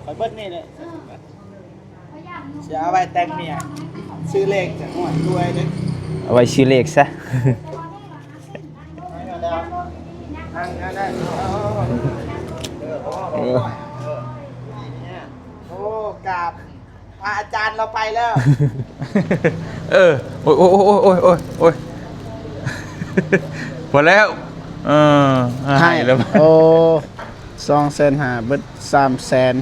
ຂ້ອຍເບິດນີ້ແຫຼະ ຊິເອົາໄວ້ແຕ່ງເມຍ ຊື້ເລກຈາກ ໂອ້ຍ ລວຍເດ້ ເອົາໄວ້ຊື້ເລກຊະ. ໂອ້ ກາບ ພະອາຈານລາວໄປແລ້ວ. ເອີ ໂອ້ຍ ໂອ້ຍ ໂອ້ຍ ໂອ້ຍ ພໍແລ້ວ ເອີ ໃຫ້ແລ້ວ ໂອ້ ສອງແສນຫ້າ ເບິດສາມແສນ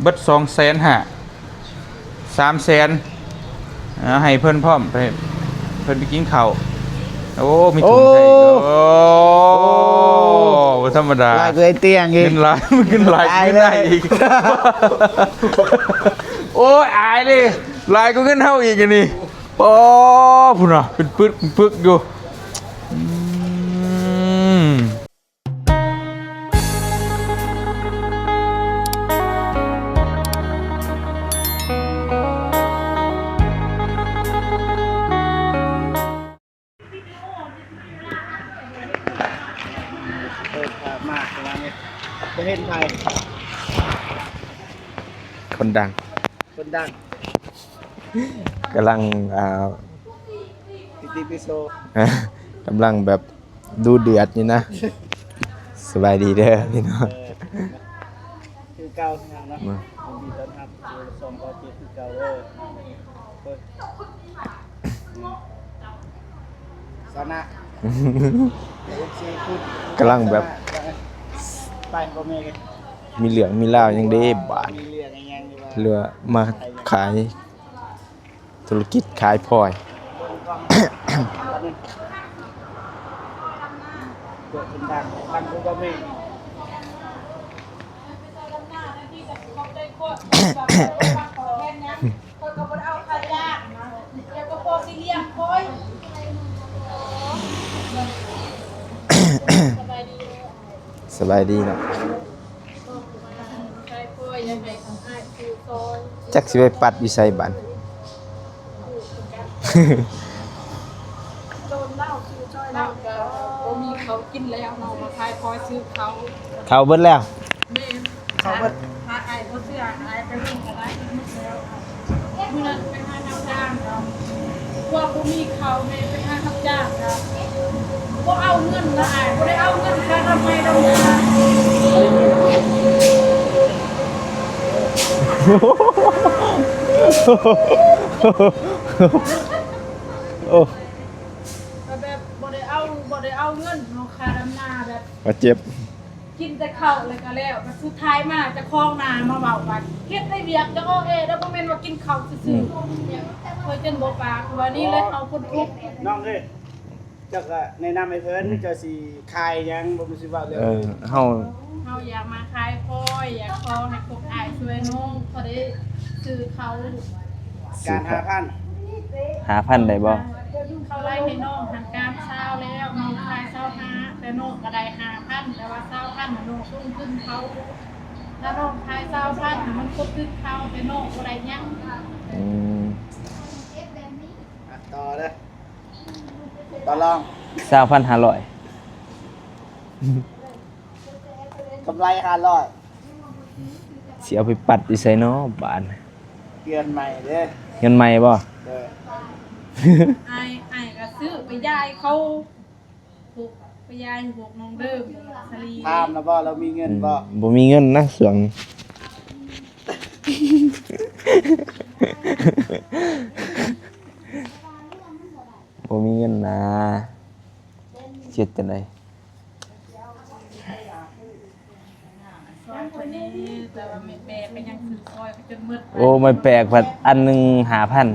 ເບິດສອງແສນຫ້າ ສາມແສນ ເອົາໃຫ້ເພິ່ນພ້ອມ ໄປ ເພິ່ນໄປກິນເຂົ້າ. ໂອ້ ມີຖົງໃສ່ອີກ ໂອ້ ໂອ້ ບໍ່ທຳມະດາ ຫຼາຍກວ່າໄອ້ຕຽງອີກ ເງິນຫຼາຍ ເງິນຫຼາຍ ຕາຍ ເງິນຫຼາຍ ແລ້ວ ອີກ ໂອ້ຍ ອາຍເດ້ ຫຼາຍກວ່າເງິນເຮົາອີກອັນນີ້ ປໍ ພຸ້ນນະ ເປັນປຶກເປັນປຶກຢູ່ ອືມ. ເອີ ມາ ມາ ບໍ່ເຫັນໃຜ ຄົນດັງ ຄົນດັງ ກຳລັງ ອ່າ ປິຕິປິໂສ ກຳລັງແບບ ດູເດືອດນີ້ນະ. ສະບາຍດີເດີພີ່ນ້ອງ ເອີ ຄືເກົ່າພີ່ນ້ອງເນາະ ມາ ຍິນດີຕ້ອນຮັບສູ່ຊ່ອງເກົ້າເຈັດຄືເກົ່າເດີ ເອີ ຊະນະ ເອັຟຊີ ກຳລັງແບບ ໄປບໍ່ແມ່ນ ມີເລື່ອງມີລາວຫຍັງເດ້ບາດ ມີເລື່ອງອີຫຍັງ ຫຼືວ່າມາຂາຍ ທຸລະກິດຂາຍພອຍ ສະບາຍດີເນາະ. ຈັກຊິໄປປັດຢູ່ໃສບາດ ເຂົ້າເບິດແລ້ວ ເຂົ້າເບິດ ອ້າຍບໍ່ເຊື່ອ ອ້າຍໄປເບິ່ງກໍໄດ້ ໝົດແລ້ວ ມື້ນັ້ນໄປຫາຮັບຈ້າງເນາະ ພວກບໍ່ມີເຂົ້າແມ່ໄປຫາຮັບຈ້າງເນາະ ບໍ່ເອົາເງິນນະ ອ້າຍບໍ່ໄດ້ເອົາເງິນຄ່າດອກໄມ້ດອກນາ ໂອ້ ແບບບໍ່ໄດ້ເອົາ ບໍ່ໄດ້ເອົາເງິນເນາະ ຄ່າດຳນາແບບ ວ່າເຈັບ ກິນແຕ່ເຂົ້າແລ້ວກໍແລ້ວ ບັດສຸດທ້າຍມາເຈົ້າຂອງນາມາເວົ້າວ່າ ເຮັດໄດ້ວຽກຈະອໍແອ ແລ້ວບໍ່ແມ່ນວ່າກິນເຂົ້າຊື່ໆ ອືມ ຂ້ອຍຈົນບໍ່ປາກ ວ່ານີ້ແຫຼະເຮົາຄົນທຸກ ນ້ອງເອີຍ ເຈົ້າກໍແນະນຳໃຫ້ເພິ່ນ ເຈົ້າຊິຂາຍຫຍັງ ບໍ່ແມ່ນຊິເວົ້າເລື່ອງ ເອີ ເຮົາ ເຮົາຢາກມາຂາຍພອຍ ຢາກຂໍໃຫ້ພວກອ້າຍຊ່ວຍນ້ອງ ພໍໄດ້ຊື້ເຂົ້າ ການຫ້າພັນ ຫ້າພັນໄດ້ບໍ່? ເຂົາໄລ່ໃຫ້ນ້ອງຫັ້ນການຊາວແລ້ວ ນ້ອງຂາຍຊາວຫ້າ ແຕ່ນ້ອງກໍໄດ້ຫ້າພັນ ແຕ່ວ່າຊາວພັນນ້ອງສົ່ງຄືນເຂົາ ຖ້ານ້ອງຂາຍຊາວພັນມັນຄົບຄືນເຂົາ ແຕ່ນ້ອງບໍ່ໄດ້ຫຍັງ ອືມ ອ່ະ ຕໍ່ເດີ ຕໍ່ລອງ ຊາວພັນຫ້າຮ້ອຍ ກຳໄລຫ້າຮ້ອຍ ຊິເອົາໄປປັດຢູ່ໃສເນາະບາດ ເຮືອນໃໝ່ເດ້ ເຮືອນໃໝ່ບໍ່? ເອີ ອ້າຍ ອ້າຍກໍຊື້ໄປຢາຍເຂົາ ໄປຢາຍພວກນ້ອງເດີມ ສາລີ ຖາມລະບໍ່ ລາວມີເງິນບໍ່? ອືມ ບໍ່ມີເງິນນະຊ່ວງນີ້ ບໍ່ມີເງິນນະ ຊິເຮັດຈັ່ງໃດ? ໂອ້ ໄມ້ແປກພັດອັນໜຶ່ງຫ້າພັນ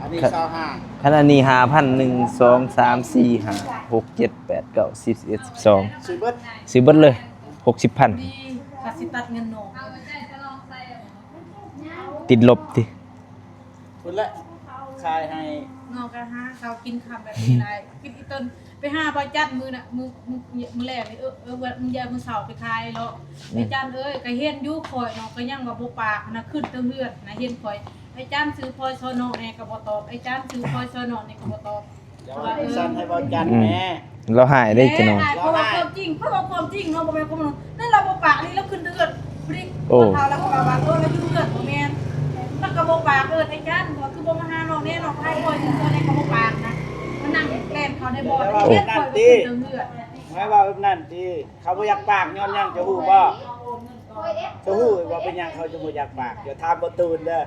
ອັນນີ້ຊາວຫ້າ ຄັນອັນນີ້ຫ້າພັນ ໜຶ່ງ ສອງ ສາມ ສີ່ ຫ້າ ຫົກ ເຈັດ ແປດ ເກົ້າ ສິບ ສິບເອັດ ສິບສອງ ຊື້ເບິດ ຊື້ເບິດເລີຍ ຫົກສິບພັນ ຄັນຊິຕັດເງິນນ້ອງ ຕິດລົບຕິ ພຸ້ນແຫຼະ ຂາຍໃຫ້ ນ້ອງກໍຫາເຊົ້າກິນຄ່ຳແບບນີ້ຫຼາຍ ຄິດອີ່ຕົນ ໄປຫາບ່າວຈັນມື້ນະ ມື້ ມື້ ມື້ແລກນີ້ ເອີ ເອີ ມື້ ມື້ເຊົ້າໄປຂາຍເລາະ ອືມ ອາຈານເອີຍ ກໍເຫັນຢູ່ຂ້ອຍເນາະ ກໍຍັງວ່າບໍ່ປາກນະ ຂຶ້ນແຕ່ເຮືອນນະ ເຫັນຂ້ອຍ ອາຈານຊື້ພອຍຊ່ອຍນ້ອງແດ່ ກໍບໍ່ຕອບ ອາຈານຊື້ພອຍຊ່ອຍນ້ອງນີ້ ກໍບໍ່ຕອບ ຢ່າວ່າຈັ່ງຊັ້ນໃຫ້ບ່າວຈັນແດ່ ອືມ ລາວຮ້າຍເດ້ ເຈົ້ານ້ອຍ ເພາະວ່າຄວາມຈິງ ເພາະວ່າຄວາມຈິງເນາະ ບໍ່ແມ່ນຄວາມ ນັ້ນລາວບໍ່ປາກນີ້ ລາວຂຶ້ນເຮືອນ ໂອ້ ເຂົາລະກໍວ່າ ເອີ ລາວຢູ່ເຮືອນບໍ່ແມ່ນ ລາວກໍບໍ່ປາກ ເອີ ອາຈານ ກໍຄືບໍ່ມາຫານ້ອງແດ່ ນ້ອງພາຂ້ອຍຢູ່ເຮືອນ ແລ້ວກໍບໍ່ປາກນະ ມານັ່ງແລ່ນເຂົ້າໃນບ່ອນ ໂອ້ ເອີ ຂ້ອຍບໍ່ໄດ້ເຖິງເຮືອນ ໝາຍວ່າແບບນັ້ນຕິ ເຂົາບໍ່ຢາກປາກຍ້ອນຫຍັງ ເຈົ້າຮູ້ບໍ່? ເຈົ້າຮູ້ວ່າເປັນຫຍັງເຂົາຈຶ່ງບໍ່ຢາກປາກ? ຢ່າຖາມບໍ່ຕູນເດີ.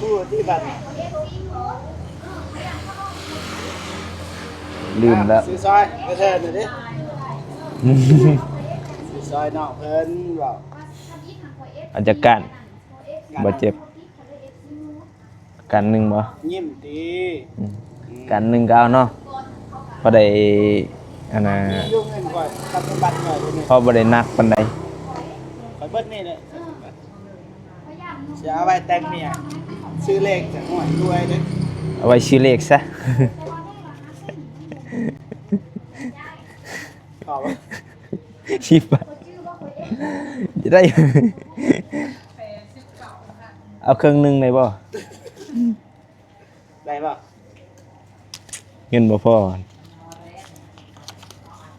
ຮູ້ທີ່ບັດນີ້ ລືມແລ້ວ ຊື້ຊອຍກະເທີນນີ້ເດ້ ຊື້ຊອຍນ້ອງເພິ່ນເວົ້າ ອາຈານການ ບາດເຈັບ ການໜຶ່ງບໍ່? ຍິ້ມຕິ ອືມ ການໜຶ່ງກໍເອົາເນາະ ພໍໄດ້ ອັນນ່າ ມີຢູ່ເງິນຂ້ອຍ ຊັບສົມບັດຂ້ອຍ ພໍບໍ່ໄດ້ໜັກປານໃດ ຂ້ອຍເບິດນີ້ແຫຼະ ຊັບສົມບັດ ຊິເອົາໄວ້ແຕ່ງເມຍ ຊື້ເລກຈະ ໂອ້ຍ ລວຍເດ້ ເອົາໄວ້ຊື້ເລກຊະ ເອົາ ຊິບາດ ຈະໄດ້ ເອົາເຄິ່ງໜຶ່ງໄດ້ບໍ່? ໄດ້ບໍ່? ເງິນບໍ່ພໍ.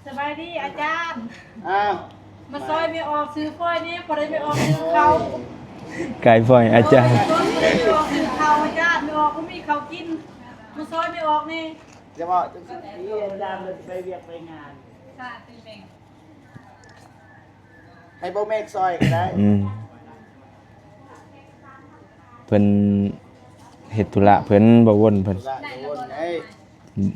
ສະບາຍດີອາຈານ. ອ້າວ ມາຊ່ອຍແມ່ອອກຊື້ຟອຍແດ່ ພໍໄດ້ແມ່ອອກຊື້ເຂົ້າ. ຂາຍຟອຍອາຈານ. ມາຊ່ອຍແມ່ອອກຊື້ເຂົ້າອາຈານ ແມ່ອອກບໍ່ມີເຂົ້າກິນ. ມາຊ່ອຍແມ່ອອກແດ່. ຈະເວົ້າຈັ່ງຊີ້ ອາຈານເພິ່ນໄປວຽກໄປງານ. ໃຫ້ບໍ່ແມ່ນຊ່ອຍກໍໄດ້. ອືມ ເພິ່ນເຮັດທຸລະເພິ່ນ ບໍ່ວົນເພິ່ນ ທຸລະບໍ່ວົນເດ້. ອືມ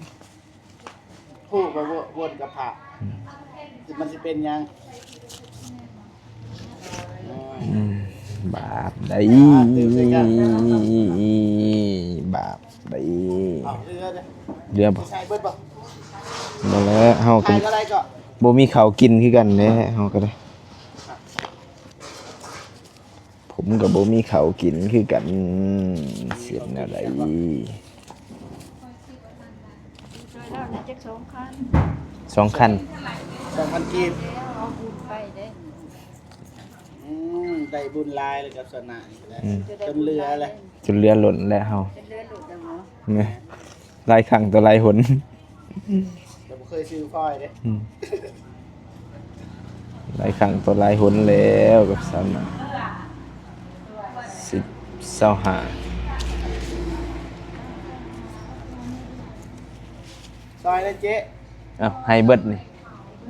ຜູ້ບໍ່ວົນກັບພະ ອືມ ມັນຊິເປັນຫຍັງ? ອືມ ບາບໄດ໋ ບາບໄດ໋. ເຫຼືອບໍ່? ໃສ່ເບິດບໍ່? ບໍ່ແລ້ວ ເຮົາກໍ ຂາຍເທົ່າໃດກໍ? ບໍ່ມີເຂົ້າກິນຄືກັນແຫຼະ ເຮົາກໍໄດ້. ຜົມກໍບໍ່ມີເຂົ້າກິນຄືກັນ ຊິເຮັດແນວໃດ? ສອງຄັນ ສອງພັນກີບ. ອືມ ໄດ້ບຸນຫຼາຍເລີຍກັບຊະນະນີ້ກໍໄດ້. ອືມ ຈົນເຫຼືອແຫຼະ ຈົນເຫຼືອລົ້ນແລ້ວເຮົາ. ແມ່ນ ຫຼາຍຄັ້ງຕໍ່ຫຼາຍຫົນ ແຕ່ບໍ່ເຄີຍຊື້ຟອຍເດ້. ອືມ ຫຼາຍຄັ້ງຕໍ່ຫຼາຍຫົນແລ້ວກັບສາວໜ້າ. ສິບ ຊາວຫ້າ ຊອຍເດ້ເຈ. ເອົ້າ ໃຫ້ເບິດນີ້.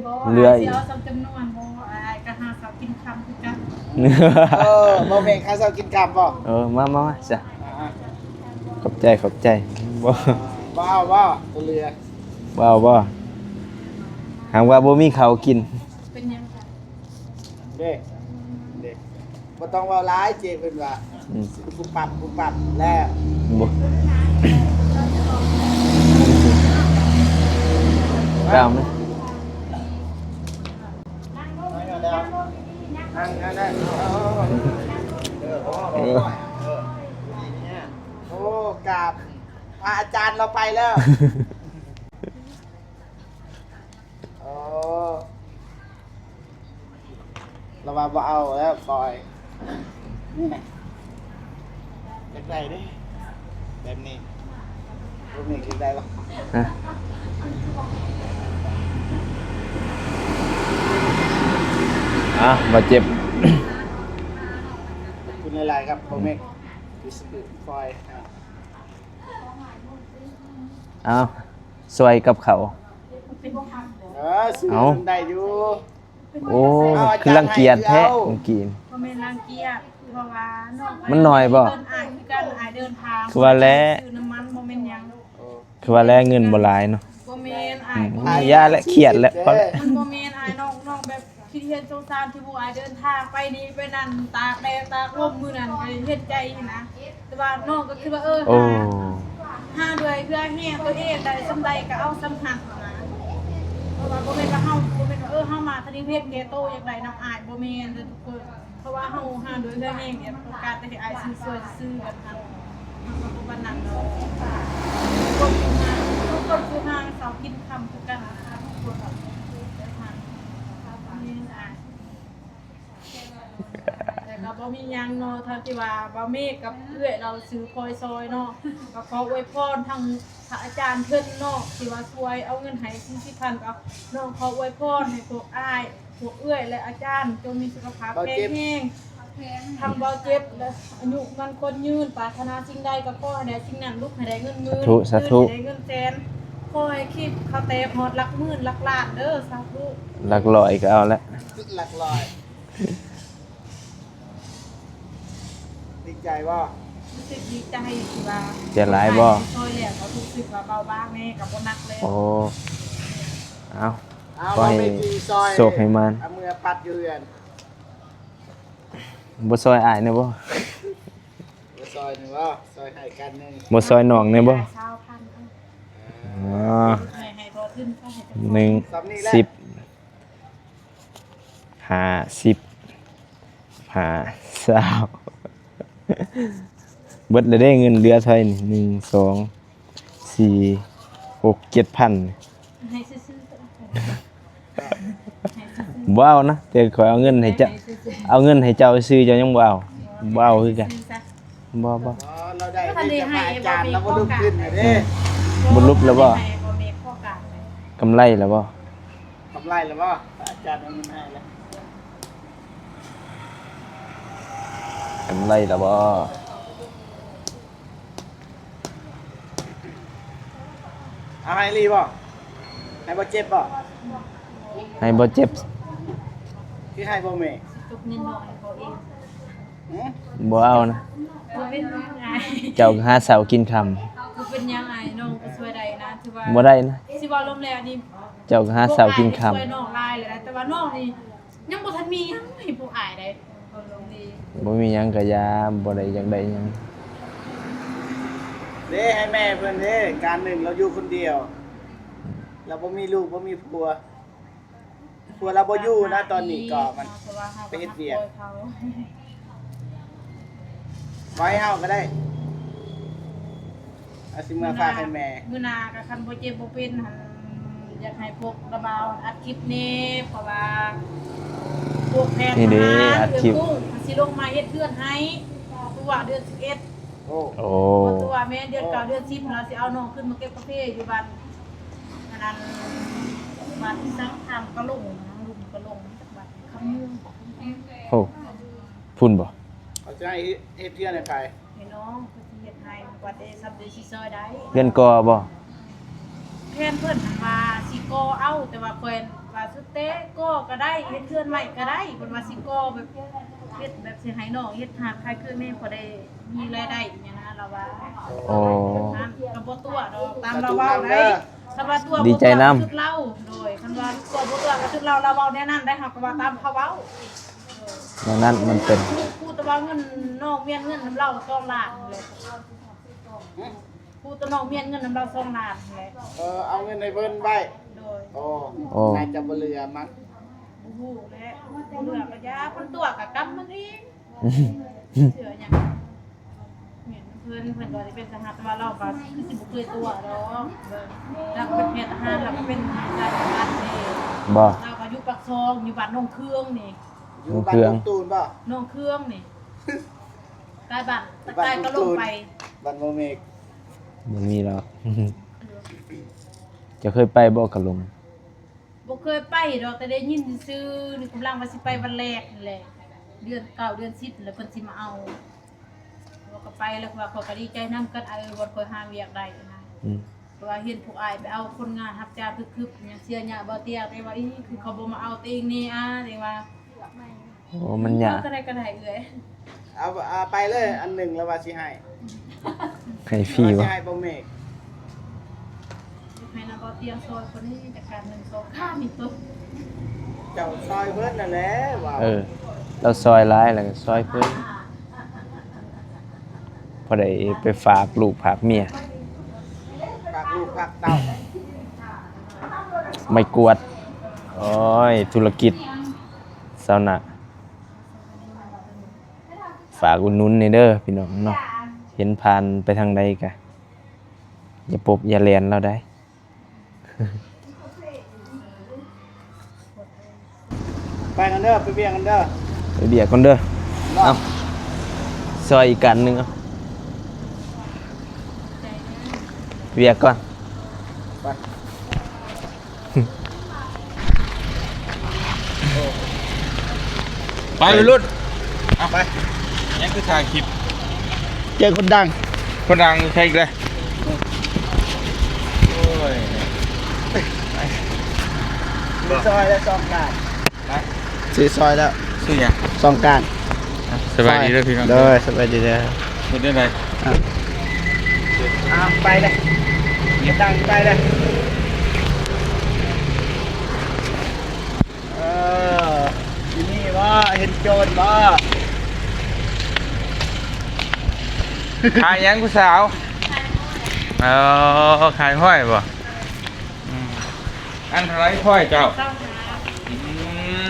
ບໍ່ ເຫຼືອອີກ ຊິເອົາສ່ຳຈຳນວນບໍ່? ອ້າຍກໍຫາເຊົ້າກິນຄ່ຳຄືກັນ. ເອີ ບໍ່ແມ່ນຫາເຊົ້າກິນຄ່ຳບໍ່? ເອີ ມາ ມາ ມາຊະ. ອ່າ ຂອບໃຈ ຂອບໃຈ. ບໍ່ ບໍ່ເອົາບໍ່? ຕົວເຫຼືອ ບໍ່ເອົາບໍ່? ຫາກວ່າບໍ່ມີເຂົ້າກິນ. ເປັນຫຍັງ? ເດ້ ເດ້ ບໍ່ຕ້ອງເວົ້າຫຼາຍ ເຈເພິ່ນວ່າ. ອືມ ປຸບປັບ ປຸບປັບແລ້ວ. ບໍ່ ເອົາໄໝ? ນັ່ງ ນັ່ງ ນັ່ງ ເອີ ເອີ ໂອ້ ກາບ ພະອາຈານລາວໄປແລ້ວ. ໂອ້ ລາວວ່າບໍ່ເອົາແລ້ວ ຟອຍ. ຢາກໄດ້ເດ້ ແບບນີ້ ແບບນີ້ຢາກໄດ້ບໍ່? ຮະ? ອ່ະ ບາດເຈັບ. ຂອບຄຸນຫຼາຍໆ ຄັບ ພໍ່ເມັກ ທີ່ຊື້ຟອຍໃຫ້. ເອົາ ຊ່ວຍກັບເຂົາ. ເອີ ຊື້ ເອົ້າ ໄດ້ຢູ່. ໂອ້ ຄືລັງກຽດແທ້ ເມື່ອກີ້. ບໍ່ແມ່ນລັງກຽດ ເພາະວ່ານ້ອງ ມັນໜ້ອຍບໍ່? ເພິ່ນອາຍຄືກັນ ອາຍເດີນທາງ. ຄືວ່າແຫຼະ ຊື້ນ້ຳມັນບໍ່ແມ່ນຫຍັງ. ຄືວ່າແຫຼະ ເງິນບໍ່ຫຼາຍເນາະ. ບໍ່ແມ່ນ ອາຍ ອືມ ບໍ່ແມ່ນ ຢ່າແຫຼະ ຄຽດແຫຼະ ພໍແລ້ວ. ມັນບໍ່ແມ່ນ ອາຍ ນ້ອງ ນ້ອງແບບ ຄິດເຫັນສົງສານທີ່ຜູ້ອ້າຍເດີນທາງໄປນີ້ໄປນັ້ນ ຕາກແດດຕາກລົມມື້ນັ້ນ ກໍເຫັນໃຈຫັ້ນນະ. ແຕ່ວ່ານ້ອງກໍຄິດວ່າ ເອີ ໂອ້ ຫາ ຫາດ້ວຍເຫື່ອແຮງຕົວເອງໄດ້ສ່ຳໃດກໍເອົາສ່ຳນັ້ນນະ. ເພາະວ່າບໍ່ແມ່ນວ່າເຮົາ ບໍ່ແມ່ນວ່າ ເອີ ເຮົາມາທະເລເຮັດແກ່ໂຕຢາກໄດ້ນຳອ້າຍ ບໍ່ແມ່ນເດີທຸກຄົນ. ເພາະວ່າເຮົາຫາດ້ວຍເຫື່ອແຮງ ແບບຕ້ອງການແຕ່ໃຫ້ອ້າຍຊື້ຊ່ວຍຊື່ໆ ແບບນັ້ນ ເຮົາກໍບໍ່ປານນັ້ນດອກ. ຄົນຢູ່ຫ່າງ ຄົນຢູ່ຫ່າງເຊົາກິນຄ່ຳຄືກັນນະ ທຸກຄົນ ແຕ່ກໍບໍ່ມີຫຍັງເນາະ ເທົ່າທີ່ວ່າບ່າວເມກກັບເອື້ອຍລາວຊື້ພອຍຊ່ອຍເນາະ ກໍຂໍອວຍພອນທັງ ພະອາຈານເພິ່ນເນາະ ທີ່ວ່າຊ່ວຍເອົາເງິນໃຫ້ສີ່ສິບພັນ ກໍນ້ອງຂໍອວຍພອນໃຫ້ພວກອ້າຍ ພວກເອື້ອຍ ແລະ ອາຈານ ຈົ່ງມີສຸຂະພາບແຂງແຮງ. ທັງເບົາເຈັບ ແລະ ອາຍຸໝັ້ນຂວັນຍືນ, ປາດຖະໜາສິ່ງໃດກໍຂໍໃຫ້ໄດ້ສິ່ງນັ້ນ, ລຸກໃຫ້ໄດ້ເງິນໝື່ນ, ສາທຸ ຕື່ນໃຫ້ໄດ້ເງິນແສນ, ຂໍໃຫ້ຄລິບເຂົາແຕກຮອດຫຼັກໝື່ນ ຫຼັກລ້ານເດີ ສາທຸ. ຫຼັກຮ້ອຍກໍເອົາແຫຼະ ຫຼັກຮ້ອຍ. ດີໃຈບໍ່? ຮູ້ສຶກດີໃຈທີ່ວ່າ ໃຈຫຼາຍບໍ່? ຊ່ອຍແລ້ວກໍຮູ້ສຶກວ່າເບົາບາງແດ່ ກໍບໍ່ໜັກແລ້ວ. ໂອ້ ເອົາ ເອົາ ຂໍໃຫ້ ວ່າແມ່ນຊິຊ່ອຍ ໂຊກໃຫ້ໝານ ເອົາເມືອປັດຢູ່ເຮືອນ. ບໍ່ຊ່ອຍອ້າຍແດ່ບໍ່? ບໍ່ຊ່ອຍແດ່ບໍ່? ຊ່ອຍໃຫ້ກັນໜຶ່ງ ບໍ່ຊ່ອຍນ້ອງແດ່ບໍ່? ຊາວພັນ ອໍ ໃຫ້ ໃຫ້ພໍທຶນ ໃຫ້ຈັກໜຶ່ງ ສ່ຳນີ້ແຫຼະ ສິບ ຫ້າສິບ ຫ້າ ຊາວ ເບິດແລ້ວເດ້. ເງິນເຫຼືອເທົ່າໃດນີ້? ໜຶ່ງ ສອງ ສີ່ ຫົກ ເຈັດພັນ ໃຫ້ຊື່ໆ ບໍ່ເອົານະ ແຕ່ຂ້ອຍເອົາເງິນໃຫ້ເຈົ້າ ໃຫ້ຊື່ໆ ເອົາເງິນໃຫ້ເຈົ້າຊື່ໆ ເຈົ້າຍັງບໍ່ເອົາ ບໍ່ເອົາຄືກັນ ບໍ່ ບໍ່ ບໍ່ ລາວໄດ້ ບໍ່ທັນໄດ້ໃຫ້ ມີແຕ່ພະອາຈານ ບໍ່ມີ ລາວບໍ່ລຸກຂຶ້ນເດ້ ບໍ່ລຸກແລ້ວບໍ່? ບໍ່ມີໂຄງການເລີຍ ກຳໄລແລ້ວບໍ່? ກຳໄລແລ້ວບໍ່? ອາຈານເອົາເງິນໃຫ້ແລ້ວ ກຳໄລແລ້ວບໍ່? ເອົາໃຫ້ອີ່ຫຼີບໍ່? ໃຫ້ບໍ່ເຈັບບໍ່? ໃຫ້ບໍ່ເຈັບ ຄືໃຫ້ບໍ່ແມ່? ບໍ່ເອົານະ ບໍ່ເປັນຫຍັງອ້າຍ ເຈົ້າກໍຫາເຊົ້າກິນຄ່ຳ ບໍ່ເປັນຫຍັງອ້າຍ ນ້ອງກໍຊ່ວຍໄດ້ນະ ຖືວ່າ ບໍ່ໄດ້ນະ ຊິເວົ້າລວມແລ້ວນີ້ ເຈົ້າກໍຫາເຊົ້າກິນຄ່ຳ ພວກອ້າຍນີ້ຊ່ວຍນ້ອງຫຼາຍແລ້ວນະ ແຕ່ວ່ານ້ອງນີ້ຍັງບໍ່ທັນມີຫຍັງໃຫ້ພວກອ້າຍໄດ໋ ເວົ້າເລື່ອງດີ ບໍ່ມີຫຍັງກໍຢ່າ ບໍ່ໄດ້ຢາກໄດ້ຫຍັງ ເດ້ໃຫ້ແມ່ເພິ່ນເດ້ ການໜຶ່ງລາວຢູ່ຄົນດຽວ ລາວບໍ່ມີລູກ ບໍ່ມີຜົວ ຜົວລາວບໍ່ຢູ່ນະ ຕອນນີ້ກໍມັນໄປເຮັດວຽກ ໄວ້ເຮົາກໍໄດ້ ອາ ຊິເມືອຝາກໃຫ້ແມ່ ມື້ໜ້າກໍຄັນບໍ່ເຈັບບໍ່ເປັນຫັ້ນ ຢາກໃຫ້ພວກລາວບ່າວອັດຄລິບແດ່ ເພາະວ່າພວກແພນ ນີ້ເດ້ ມາຫາ ອັດຄລິບ ເອື້ອຍກຸ້ງຊິລົງມາເຮັດເຮືອນໃຫ້ ຕົວເດືອນສິບເອັດ ໂອ້ ໂອ້ ຕົວແມ່ນເດືອນເກົ້າ ເດືອນສິບ ລາວຊິເອົານ້ອງຂຶ້ນມາເກັບກາເຟຢູ່ບ້ານ ອັນນັ້ນ ບ້ານອີ່ສັງ ທາງກະຫຼົງ ທາງລຸ່ມກະຫຼົງ ຈັກບ້ານຄຳເມືອງ ໂອ້ ພຸ້ນບໍ່? ເຂົາຈະໃຫ້ເຮັດ ເຮັດເຮືອນໃຫ້ໃຜ? ໃຫ້ນ້ອງ ເພິ່ນຊິເຮັດໃຫ້ ວ່າແຕ່ສ່ຳໃດຊິຊ່ອຍໄດ້ ເຮືອນກໍ່ບໍ່? ແພນເພິ່ນຫັ້ນວ່າຊິກໍ່ເອົາ ແຕ່ວ່າຂ້ອຍວ່າສຸດແຕ່ກໍ່ກໍໄດ້ ເຮັດເຮືອນໃໝ່ກໍໄດ້ ເພິ່ນວ່າຊິກໍ່ແບບ ເຮັດແບບຊິໃຫ້ນ້ອງເຮັດຮ້ານຂາຍເຄື່ອງແດ່ ພໍໄດ້ມີລາຍໄດ້ຫຍັງນະ ລາວວ່າ ໂອ້ ກໍບໍ່ຕົວະດອກ ຕາມລາວເວົ້າໄດ໋ ຄັນວ່າຕົວ ດີໃຈນຳ ບໍ່ຕົວກໍສຸດລາວ ໂດຍ ຄັນວ່າຕົວບໍ່ຕົວກໍສຸດລາວ ລາວເວົ້າແນວນັ້ນໄດ໋ ເຮົາກໍວ່າຕາມເຂົາເວົ້າ ແນວນັ້ນມັນເປັນ ຮູ້ແຕ່ວ່າເງິນ ນ້ອງມ້ຽນເງິນນຳລາວສອງລ້ານແຫຼະ ຫຶ? ຮູ້ແຕ່ນ້ອງມ້ຽນເງິນນຳລາວສອງລ້ານແຫຼະ ເອີ ເອົາເງິນໃຫ້ເພິ່ນໄວ້ ໂດຍ ໂອ້ ໂອ້ ໜ້າຈະບໍ່ເຫຼືອມັ້ງ ບໍ່ຮູ້ແຫຼະ ບໍ່ເຫຼືອກໍຢ່າ ເພິ່ນຕົວະກໍກຳມັນເອງ ເຊື່ອຫຍັງ ແມ່ນເພິ່ນ ເພິ່ນວ່າຊິເປັນສະຫັດ ແຕ່ວ່າລາວກໍຄືຊິບໍ່ເຄີຍຕົວະດອກ ລາວກໍເປັນແພດທະຫານ ລາວກໍເປັນນາຍທະຫານເດ້ ບໍ່ ລາວກໍຢູ່ປາກຊ່ອງ ຢູ່ບ້ານໜອງເຄືອງນີ້ ຢູ່ບ້ານໜອງຕູນບໍ່? ໜອງເຄືອງນີ້ ໃກ້ບ້ານ ໃກ້ກະຫຼົງໄປ ບ້ານບໍ່ເມກ ບໍ່ມີດອກ ເຈົ້າເຄີຍໄປບໍ່ກະຫຼົງ? ບໍ່ເຄີຍໄປດອກ ແຕ່ໄດ້ຍິນຊື່ໆ ນີ້ກຳລັງວ່າຊິໄປວັນແລກນີ້ແຫຼະ ເດືອນເກົ້າ ເດືອນສິບ ແລ້ວເພິ່ນຊິມາເອົາ ວ່າກໍໄປແລ້ວ ວ່າຂ້ອຍກໍດີໃຈນຳກັນ ເອີ ບ່ອນຂ້ອຍຫາວຽກໄດ້ນະ ອືມ ເພາະວ່າເຫັນພວກອ້າຍໄປເອົາຄົນງານຮັບຈ້າງທຶບໆຫຍັງ ເສຍຍາບໍ່ຕຽກ ແຕ່ວ່າ ອີ ຄືເຂົາບໍ່ມາເອົາຕົວເອງແດ່ ອາ ແຕ່ວ່າ ໂອ້ ມັນຍາກ ເອົາເທົ່າໃດກໍໄດ້ເອື້ອຍ ເອົາ ເອົາໄປເລີຍ ອັນໜຶ່ງລະວ່າຊິໃຫ້ ໃຫ້ຟຣີບໍ່? ວ່າຊິໃຫ້ບໍ່ແມ່ ໃຫ້ນຳບໍ່ຕຽງຊ່ອຍຄົນນີ້ຈັດການໜຶ່ງສອງຂ້າງນີ້ຕົວ ເຈົ້າຊ່ອຍເພິ່ນນັ້ນແຫຼະວ່າ ເອີ ລາວຊ່ອຍຫຼາຍ ແລ້ວກໍຊ່ອຍເພິ່ນ ພໍໄດ້ໄປຝາກລູກຝາກເມຍ ຝາກລູກຝາກເຕົ້າ ໄມ້ກວາດ ໂອ້ຍ ທຸລະກິດຊາວນາ ຝາກອຸດໜູນແດ່ເດີພີ່ນ້ອງເນາະ ເຫັນຜ່ານໄປທາງໃດກະຢ່າປົບຢ່າແລ່ນລາວໄດ໋ ໄປກັນເດີ ໄປວຽກກັນເດີ ໄປວຽກກ່ອນເດີ ເນາະ ເອົາ ຊ່ອຍອີກກັນໜຶ່ງ ເອົາ. ວຽກກ່ອນ ໄປ ໄປລຸ້ນ ເອົາໄປ ຍັງຄືຖ່າຍຄລິບ ເຈີຄົນດັງ ຄົນດັງໃສອີກແລ້ວ ໂອ້ຍ ຊື້ຊອຍແລ້ວສອງການ ຮະ ຊື້ຊອຍແລ້ວ ຊື້ຫຍັງ ສອງການ ອ່ະ ສະບາຍດີເດີພີ່ນ້ອງ ໂດຍ ສະບາຍດີເດີ ເຮັດແນວໃດ ອ່ະ ອ່ະ ໄປເລີຍ ເຮັດຕັງໄປເລີຍ ເອີ ທີ່ນີ້ບໍ່ ເຫັນໂຈນບໍ່ ຂາຍຫຍັງຜູ້ສາວ ເອີ ຂາຍຫອຍບໍ່ ອືມ ອັນເທົ່າໃດຫອຍເຈົ້າ ອືມ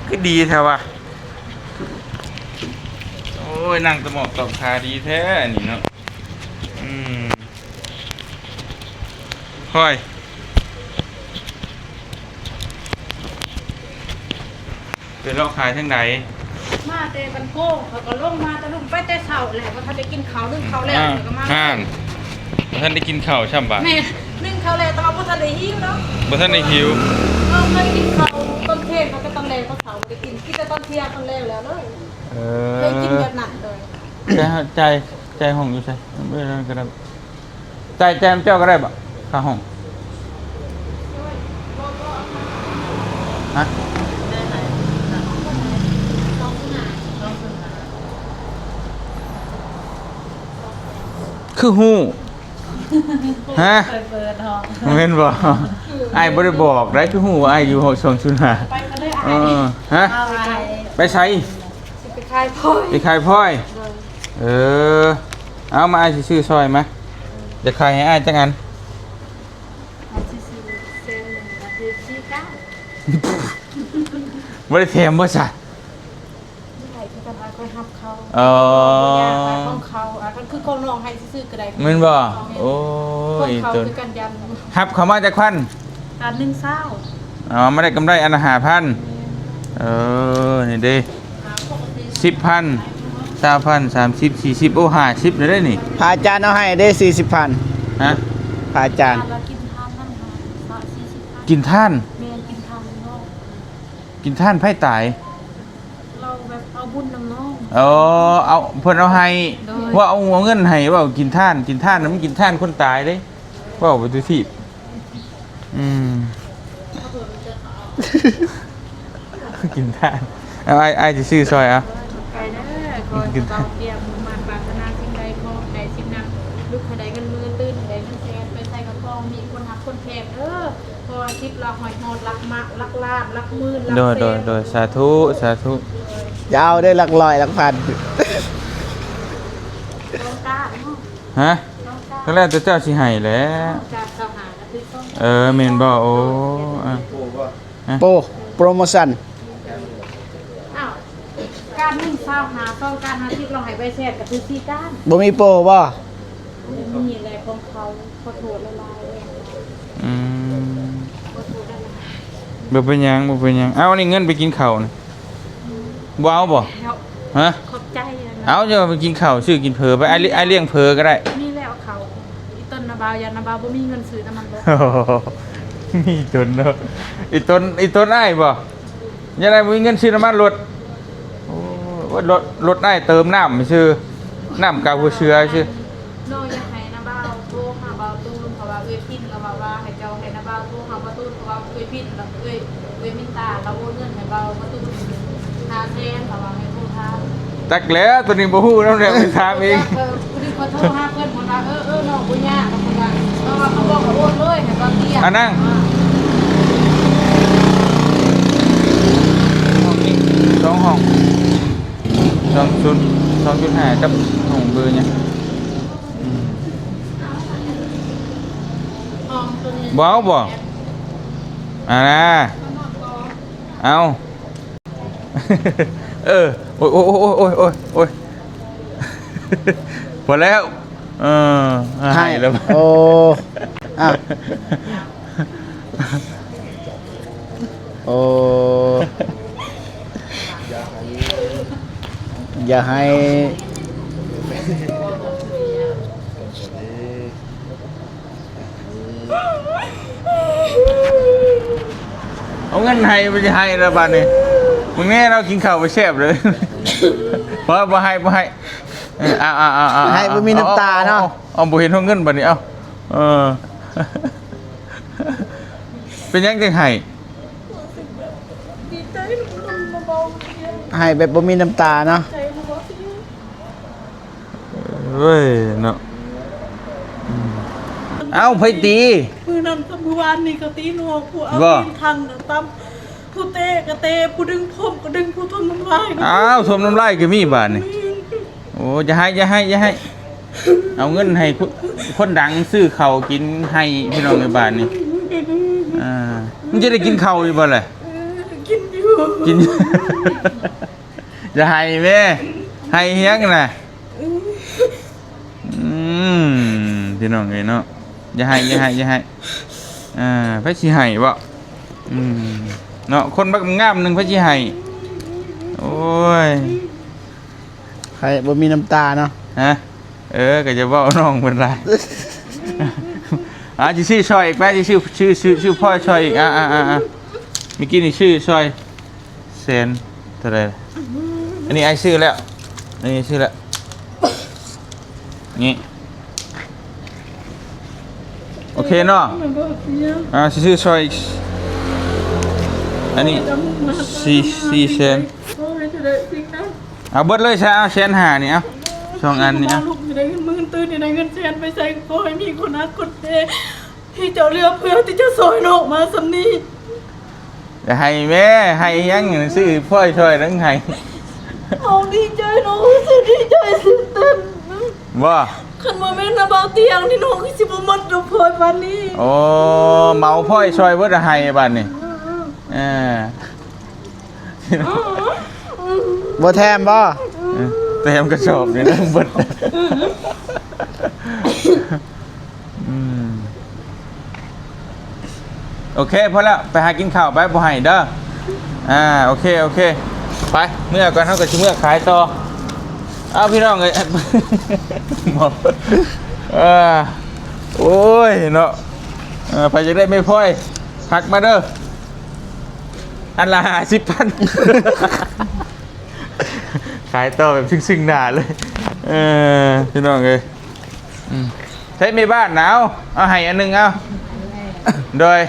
ຄືດີແທ້ວະ ໂອ້ຍ ນັ່ງຕະໝອບຕອບຄາດີແທ້ນີ້ເນາະ ອືມ ຫອຍ ໄປເລາະຂາຍທາງໃດ? ມາແຕ່ບ້ານໂກງ ຂ້ອຍກໍລົງມາແຕ່ລຸ່ມ ໄປແຕ່ເຊົ້າແຫຼະ ບໍ່ທັນໄດ້ກິນເຂົ້າ ໜຶ້ງເຂົ້າແລ້ວ ອ່າ ຂ້ອຍກໍມາ ຫັ້ນ ບໍ່ທັນໄດ້ກິນເຂົ້າຊ້ຳບາດ ແມ່ນ ໜຶ້ງເຂົ້າແລ້ວ ແຕ່ວ່າບໍ່ທັນໄດ້ຫິວເນາະ ບໍ່ທັນໄດ້ຫິວ ເອີ ເຄີຍກິນເຂົ້າຕອນທ່ຽງ ແລ້ວກໍຕອນແລງ ຕອນເຊົ້າບໍ່ໄດ້ກິນ ກິນແຕ່ຕອນທ່ຽງຕອນແລງແລ້ວເລີຍ ເອີ ເຄີຍກິນແບບນັ້ນເລີຍ ແຕ່ໃຈ ໃຈຫ້ອງຢູ່ໃສ? ເອີ ນັ້ນກໍໄດ້ ຈ່າຍ ຈ່າຍນຳເຈົ້າກໍໄດ້ບໍ່? ຄ່າຫ້ອງ ຮະ? ຄືຮູ້? ຮະ? ເປີດຫ້ອງ ແມ່ນບໍ່? ອ້າຍບໍ່ໄດ້ບອກໄດ໋ ຄືຮູ້ວ່າອ້າຍຢູ່ຫ້ອງສອງສູນຫ້າ ໄປກໍໄດ້ອ້າຍ ເອີ ຮະ? ເອົາອ້າຍ ໄປໃສ? ຊິໄປຂາຍພອຍ ໄປຂາຍພອຍ ໂດຍ ເອີ ເອົາມາ ອ້າຍຊິຊື້ຊອຍມາ ຈະຂາຍໃຫ້ອ້າຍຈັກອັນ? ເອົາຊື່ໆ ແສນໜຶ່ງ ກໍຄືສີ່ເກົ້າ ບໍ່ໄດ້ແຖມບໍ່ຊະ? ບໍ່ໄດ້ ຄືກັນ ອ້າຍຂ້ອຍຮັບເຂົ້າ ເອີ ບໍ່ຍາກ ອ້າຍຂອງເຂົ້າ ອ້າຍຄັນຄືຂອງນ້ອງໃຫ້ຊື່ໆ ກໍໄດ້ ແມ່ນບໍ່? ແມ່ນ ໂອ້ຍ ຂອງເຂົ້າຄືກັນ ຢ້ານ ຮັບເຂົ້າມາຈັກພັນ? ອັນໜຶ່ງຊາວ ອໍ ມາໄດ້ກຳໄລອັນລະຫ້າພັນ ແມ່ນ ເອີ ນີ້ເດ້ ສິບພັນ ຊາວພັນ ສາມສິບ ສີ່ສິບ ໂອ້ ຫ້າສິບ ແລ້ວເດ້ນີ້ ພະອາຈານເອົາໃຫ້ເດ້ ສີ່ສິບພັນ ຮະ ພະອາຈານ ກິນທານ ແມ່ນ ກິນທານ ກິນທານໃຜຕາຍ? ລາວແບບເອົາບຸນນຳນ້ອງ ອໍ ເອົາ ເພິ່ນເອົາໃຫ້ ໂດຍ ວ່າເອົາ ເອົາເງິນໃຫ້ ວ່າກິນທານ ກິນທານນະ ມັນກິນທານຄົນຕາຍເດ້ ເວົ້າໄປຕຸທີບ ອືມ ກິນທານ ເອົາ ອ້າຍ ອ້າຍຊິຊື້ຊ່ອຍ ເອົາ ຂອບໃຈເດີ ຂໍໃຫ້ເບົາຕຽມມຸ່ງໝັ້ນປາດຖະໜາສິ່ງໃດ ຂໍໃຫ້ໄດ້ສິ່ງນັ້ນ ລຸກໃຫ້ໄດ້ເງິນໝື່ນ ຕື່ນໃຫ້ໄດ້ເງິນແສນ ໄປໃສກໍຂໍມີຄົນຮັກຄົນແພງເດີ ຂໍໃຫ້ສິບຫຼັກຮ້ອຍ ຮອດຫຼັກມະ ຫຼັກລ້ານ ຫຼັກໝື່ນ ຫຼັກແສນ ໂດຍ ໂດຍ ໂດຍ ສາທຸ ສາທຸ ຢ່າເອົາເດີ ຫຼັກຮ້ອຍ ຫຼັກພັນ ຕ້ອງການເນາະ ຮະ? ຕ້ອງການ ກໍແລ້ວແຕ່ເຈົ້າຊິໃຫ້ແຫຼະ ຕ້ອງການຊາວຫ້າ ກໍຄືສອງ ເອີ ແມ່ນບໍ່? ໂອ້ ອ່ະ ໂປ ໂປຣໂມຊັນ ອ້າວ ການໜຶ່ງຊາວຫ້າ ສອງການຫ້າສິບ ລາວໃຫ້ໃບແສນກໍຖືກສີ່ການ ບໍ່ມີໂປບໍ່? ບໍ່ມີແຫຼະ ຂອງເຂົາ ຂໍໂທດຫຼາຍໆ ອືມ ຂໍໂທດຫຼາຍໆ ບໍ່ເປັນຫຍັງ ບໍ່ເປັນຫຍັງ ເອົາ ອັນນີ້ເງິນໄປກິນເຂົ້ານະ ບໍ່ເອົາບໍ່? ແລ້ວ ຮະ? ຂອບໃຈນະ ເອົາ ເຈົ້າໄປກິນເຂົ້າ ຊື້ກິນເຜີໄປ ອ້າຍ ອ້າຍລ້ຽງເຜີກໍໄດ້ ມີແລ້ວເຂົ້າ ອີຕົນນະບ່າວ ຢ້ານນະບ່າວບໍ່ມີເງິນຊື້ນຳມັນບໍ່? ມີຕົນເນາະ ອີຕົນ ອີຕົນອ້າຍບໍ່? ຢ້ານອ້າຍບໍ່ມີເງິນຊື້ນ້ຳມັນລົດ ໂອ້ຍ ລົດ ລົດອ້າຍເຕີມນ້ຳຊື່ ນ້ຳກາຫົວເສືອຊື່ ນ້ອງຢາກໃຫ້ນະບ່າວໂທຫາບ່າວຕູນ ເພາະວ່າເອື້ອຍພິນລາວເວົ້າວ່າໃຫ້ເຈົ້າໃຫ້ນະບ່າວໂທຫາບ່າວຕູນ ເພາະວ່າເອື້ອຍພິນລາວ ເອື້ອຍ ເອື້ອຍມິນຕາລາວໂອນເງິນໃຫ້ບ່າວ ບ່າວຕູນຫ້າແສນ ລາວວ່າໃຫ້ໂທຖາມ ຈັກແລ້ວ ໂຕນີ້ບໍ່ຮູ້ນຳແລ້ວ ໄປຖາມເອງ ພໍດີຂ້ອຍໂທຫາເພິ່ນ ເພິ່ນວ່າ ເອີ ເອີ ນ້ອງບໍ່ຍາກ ເພິ່ນວ່າ ເພາະວ່າເຂົາບອກວ່າໂອນເລີຍໃຫ້ບ່າວເຕ້ຍ ອານັງ ຫ້ອງນີ້ສອງຫ້ອງ ສອງຈຸດ ສອງຈຸດຫ້າ ກັບຫ້ອງເບີຫຍັງ? ອືມ ຫ້ອງໂຕນີ້ ບໍ່ເອົາບໍ່? ອານາ ເອົາ ເອີ ໂອ້ຍ ໂອ້ຍ ໂອ້ຍ ພໍແລ້ວ ເອີ ໃຫ້ ໃຫ້ແລ້ວ ໂອ້ ອ່ະ ໂອ້ ຢ່າໃຫ້ ເອົາເງິນໃຫ້ ບໍ່ຊິໃຫ້ແລ້ວບາດນີ້. ມື້ແມ່ລາວກິນເຂົ້າບໍ່ແຊບເລີຍ. ບໍ່ ບໍ່ໃຫ້ ບໍ່ໃຫ້. ເອີ ເອົາ ເອົາ ເອົາ ເອົາ ໃຫ້ບໍ່ມີນ້ຳຕາເນາະ. ເອົາ ເອົາ ເອົາ ບໍ່ເຫັນຫົວເງິນບາດນີ້. ເອົາ ເອີ ເປັນຫຍັງຈຶ່ງໃຫ້? ໃຫ້ແບບບໍ່ມີນ້ຳຕາເນາະ. ເອີຍເນາະ. ອືມ ເອົ້າ ໃຜຕີ? ມື້ນັ້ນກັບມື້ວານນີ້ກໍຕີໜູ ຜູ້ເອົາຕີນທັງກໍຕຳ ຜູ້ເຕະກໍເຕະ ຜູ້ດຶງຜົມກໍດຶງ ຜູ້ຖົມນ້ຳລາຍກໍ ອ້າວ ຖົມນ້ຳລາຍກໍມີບາດນີ້. ໂອ້ ຢ່າໃຫ້ ຢ່າໃຫ້ ຢ່າໃຫ້. ເອົາເງິນໃຫ້ຄົນ ຄົນດັງຊື້ເຂົ້າກິນໃຫ້ພີ່ນ້ອງໃນບ້ານນີ້. ອ່າ ມັນຈະໄດ້ກິນເຂົ້າຢູ່ບໍ່ລະ? ເອີ ກິນຢູ່ ກິນຢູ່. ຢ່າໃຫ້ແມ່ ໃຫ້ຫຍັງນະ? ອືມ ພີ່ນ້ອງເອີຍເນາະ ຢ່າໃຫ້ ຢ່າໃຫ້ ຢ່າໃຫ້. ອ່າ ໃຜຊິໃຫ້ບໍ່? ອືມ ເນາະ ຄົນບັກງາມໜຶ່ງໃຜຊິໃຫ້? ໂອ້ຍ ໃຫ້ບໍ່ມີນ້ຳຕາເນາະ. ຮະ? ເອີ ກໍຢ່າເວົ້ານ້ອງເພິ່ນຫຼາຍ. ອ່າ ຊິຊື້ຊ່ອຍອີກໄປ ຊິຊື້ ຊື້ ຊື້ ຊື້ພອຍຊ່ອຍອີກ. ອ່າ ອ່າ ອ່າ ອ່າ ເມື່ອກີ້ນີ້ຊື້ຊ່ອຍ ແສນເທົ່າໃດ? ອັນນີ້ອ້າຍຊື້ແລ້ວ ອັນນີ້ຊື້ແລ້ວ ນີ້ ໂອເຄເນາະ. ອ່າ ຊິຊື້ຊ່ອຍ ອັນນີ້ ສີ່ ສີ່ແສນ. ເອົາເບິດເລີຍຊະ ເອົາແສນຫ້ານີ້ ເອົາສອງອັນນີ້ ເອົາ. ລູກຊິໄດ້ເງິນໝື່ນ ຕື່ນໄດ້ເງິນແສນ ໄປໃສກໍຂໍໃຫ້ມີຄົນຮັກຄົນແພງ. ທີ່ເຈົ້າເລືອກເພື່ອທີ່ຈະຊ່ອຍນ້ອງມາສ່ຳນີ້. ຢ່າໃຫ້ແມ່ ໃຫ້ຫຍັງ ຊື້ພອຍຊ່ອຍໜຶ່ງໃຫ້. ນ້ອງດີໃຈ ນ້ອງຮູ້ສຶກດີໃຈຕື່ນເຕັ້ນ. ບໍ່ ຄັນບໍ່ແມ່ນນຳບ່າວຕຽງນີ້ ນ້ອງຄືຊິບໍ່ໝົດດອກພອຍປານນີ້. ໂອ້ ເໝົາພອຍຊ່ອຍເບິດໃຫ້ບາດນີ້. ເອີ ບໍ່ແຖມບໍ່? ເອີ ແຖມກະສອບນີ້ນະ ເບິດ. ອືມ ໂອເຄ ພໍແລ້ວ ໄປຫາກິນເຂົ້າໄປ ບໍ່ໃຫ້ເດີ. ອ່າ ໂອເຄ ໂອເຄ ໄປ ເມືອກ່ອນ ເຮົາກໍຊິເມືອຂາຍຕໍ່. ເອົາ ພີ່ນ້ອງເອີຍ ເອີ ໂອ້ຍເນາະ. ເອີ ໃຜຢາກໄດ້ໄມ້ພອຍ ທັກມາເດີ. ອັນລະຫ້າສິບພັນ ຂາຍຕໍ່ແບບຊຶ່ງໆໜ້າເລີຍ. ເອີ ພີ່ນ້ອງເອີຍ ອືມ ໃຊ້ແມ່ບ້ານນະ ເອົາ ເອົາໃຫ້ອັນໜຶ່ງ ເອົາ. ໂດຍ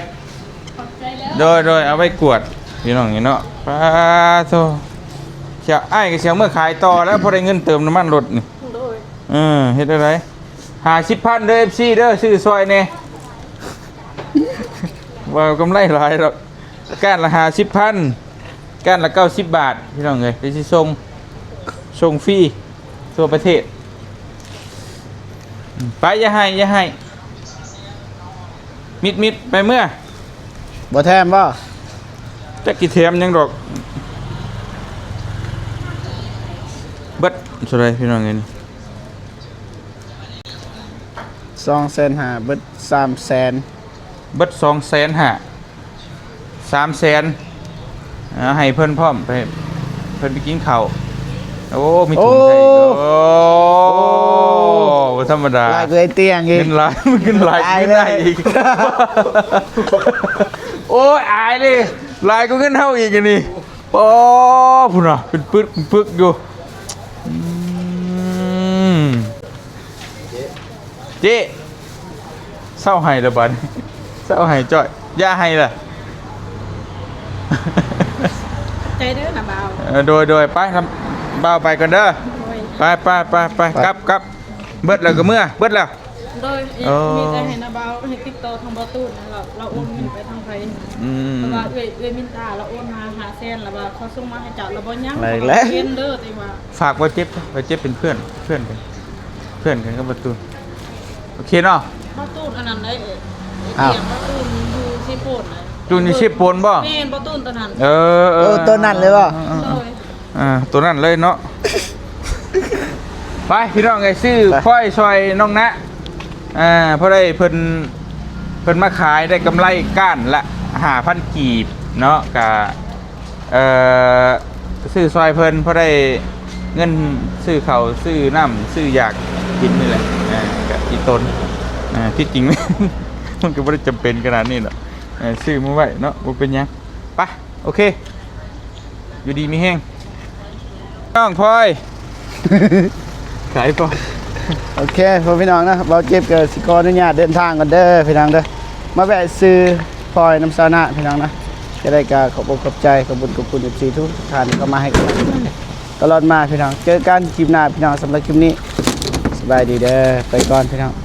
ຂອບໃຈເດີ ໂດຍ ໂດຍ ເອົາໄວ້ກວດ ພີ່ນ້ອງນີ້ເນາະ. ປາໂທ ຊິເອົາ ອ້າຍກໍຊິເອົາເມືອຂາຍຕໍ່ແລ້ວ ພໍໄດ້ເງິນເຕີມນ້ຳມັນລົດນີ້. ໂດຍ ເອີ ເຮັດແນວໃດ? ຫ້າສິບພັນເດີ ເອັຟຊີເດີ ຊື້ຊ່ອຍແດ່. ບໍ່ກຳໄລຫຼາຍດອກ ກ້ານລະຫ້າສິບພັນ ກ້ານລະເກົ້າສິບບາດ ພີ່ນ້ອງເອີຍ. ໄປຊິສົ່ງ ສົ່ງຟຣີທົ່ວປະເທດ. ໄປ ຢ່າໃຫ້ ຢ່າໃຫ້ ມິດໆ ໄປເມືອ. ບໍ່ແຖມບໍ່? ຈັກຊິແຖມຫຍັງດອກ. ເບິດເທົ່າໃດ ພີ່ນ້ອງເອີຍ? ສອງແສນຫ້າ ເບິດສາມແສນ. ເບິດສອງແສນຫ້າ ສາມແສນ ເອົາໃຫ້ເພິ່ນພ້ອມ ໄປ ເພິ່ນໄປກິນເຂົ້າ. ໂອ້ ມີຖົງໄທອີກ. ໂອ້ ໂອ້ ບໍ່ທຳມະດາ ຫຼາຍກວ່າໄອ້ຕຽງອີກ. ເງິນຫຼາຍ ເງິນຫຼາຍ ເງິນຫຼາຍອີກ. ໂອ້ຍ ອາຍເດ້ ຫຼາຍກວ່າເງິນເຮົາອີກອັນນີ້. ອໍ ພຸ້ນນະ ເປັນປຶກເປັນປຶກຢູ່. ອືມ ເຈ້ ເຊົາໄຫ້ລະບາດນີ້ ເຊົາໄຫ້ຈ້ອຍ ຢ່າໄຫ້ລະ. ຂອບໃຈເດີນະບ່າວ. ເອີ ໂດຍ ໂດຍ ໄປ ບ່າວໄປກ່ອນເດີ. ໂດຍ ໄປ ໄປ ໄປ ໄປ ໄປ ກັບ ກັບ ເບິດແລ້ວກໍເມືອ ເບິດແລ້ວ. ໂດຍ ເອີ ມີແຕ່ໃຫ້ນະບ່າວ ໃຫ້ຕິດຕໍ່ທາງບ່າວຕູນນະ ລາວ ລາວໂອນເງິນໄປທາງໃຜ. ອືມ ເພາະວ່າເອື້ອຍ ເອື້ອຍມິນຕາລາວໂອນມາຫ້າແສນ ລາວວ່າຂໍສົ່ງມາໃຫ້ເຈົ້າ ລາວບໍ່ຍັງ ໄປແລ້ວ ເຫັນເດີ ແຕ່ວ່າ ຝາກບ່າວເຈັບ ບ່າວເຈັບເປັນເພື່ອນ ເພື່ອນກັນ ເພື່ອນກັນກັບບ່າວຕູນ. ໂອເຄເນາະ ບ່າວຕູນອັນນັ້ນໄດ້. ອ້າວ ຕຽງບ່າວຕູນຢູ່ເຊໂປນນະ. ຕູນຢູ່ເຊໂປນບໍ່? ແມ່ນ ບ່າວຕູນໂຕນັ້ນ. ເອີ ເອີ ເອີ ໂຕນັ້ນເລີຍບໍ່? ເອີ ເອີ ເອີ ໂຕນັ້ນເລີຍເນາະ. ໄປ ພີ່ນ້ອງເອີຍ ຊື້ ໄປ ພອຍຊ່ອຍນ້ອງນະ. ອ່າ ພໍໄດ້ເພິ່ນ ເພິ່ນມາຂາຍໄດ້ກຳໄລກ້ານລະຫ້າພັນກີບເນາະ ກະ ເອີ ຊື້ຊ່ອຍເພິ່ນ ພໍໄດ້ ເງິນຊື້ເຂົ້າຊື້ນ້ຳຊື້ຢາກກິນນີ້ແຫຼະ ເອີ ກະອີ່ຕົນ ເອີ ທີ່ຈິງ ມັນກໍບໍ່ໄດ້ຈຳເປັນຂະໜາດນີ້ດອກ ເອີ ຊື້ມາໄວ້ເນາະ ບໍ່ເປັນຫຍັງ ໄປ ໂອເຄ ຢູ່ດີມີແຮງ ນ້ອງພອຍ ຂາຍບໍ່ ໂອເຄ ພໍ່ພີ່ນ້ອງເນາະ ເບົາເຈັບກໍຊິຂໍອະນຸຍາດເດີນທາງກ່ອນເດີພີ່ນ້ອງເດີ ມາແວະຊື້ພອຍນຳຊາວນາພີ່ນ້ອງເນາະ ຈະໄດ້ກໍຂອບອົກຂອບໃຈ ຂອບບຸນຂອບຄຸນເອັຟຊີທຸກທ່ານທີ່ເຂົ້າມາໃຫ້ກຳລັງໃຈຕະຫຼອດມາພີ່ນ້ອງ ເຈີກັນຄລິບໜ້າພີ່ນ້ອງ ສຳລັບຄລິບນີ້ ສະບາຍດີເດີ ໄປກ່ອນພີ່ນ້ອງ.